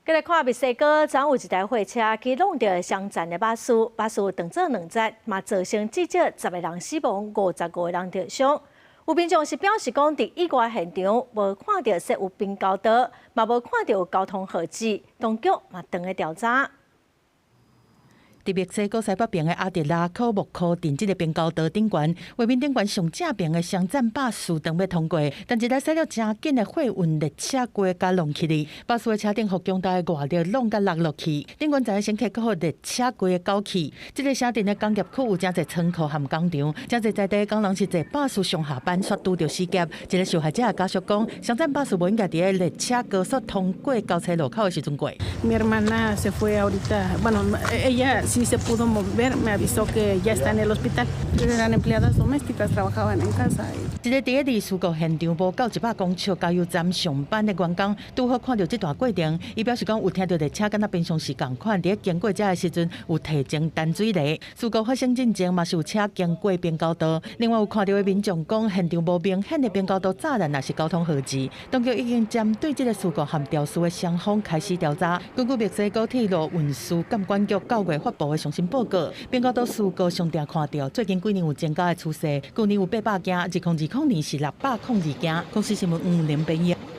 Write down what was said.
繼來看墨西哥，昨有一台貨車去挵著雙層的巴士，巴士斷做兩截，嘛造成至少10個人死亡，55個人著傷。有民眾是表示講，佇意外現場無看著設有平交道，嘛無看著有交通號誌，當局嘛正咧調查。佇墨西哥西北邊的阿特拉科莫科鎮這个平交道頂懸，畫面頂懸上正爿的雙層巴士當欲通過，但一台駛了誠緊的貨運列車過共挵起去，巴士的車頂予強大的外力挵共落落去，頂懸載的乘客閣予列車規个攪去。這个城鎮的工業區有誠濟倉庫和工廠，誠濟在地的工人是坐巴士上下班，煞拄著死劫。一个受害者的家屬講，雙層巴士無應該佇咧列車高速通過交叉路口的時陣過。 Mi hermana se fue ahorita, bueno, ella sí se pudo mover, me avisó que ya está en el hospital. Eran empleadas domésticas, trabajaban en casa. 一个佇咧離事故現場無夠100公尺加油站上班的員工，拄好看著這段過程，伊表示講有聽著列車敢若平常時仝款，佇咧經過遮的時陣有提前彈水螺。事故發生進前嘛是有車經過平交道，另外有看著的民眾講，現場無明顯的平交道柵欄，抑是交通號誌。當局已經針對這个事故和肇事的雙方開始調查。根據墨西哥鐵路運輸監管局9月發布的上新報告，平交道事故上定看著最近幾年有增加的趨勢，舊年有800件，2020年是602件。公視新聞吳連編譯。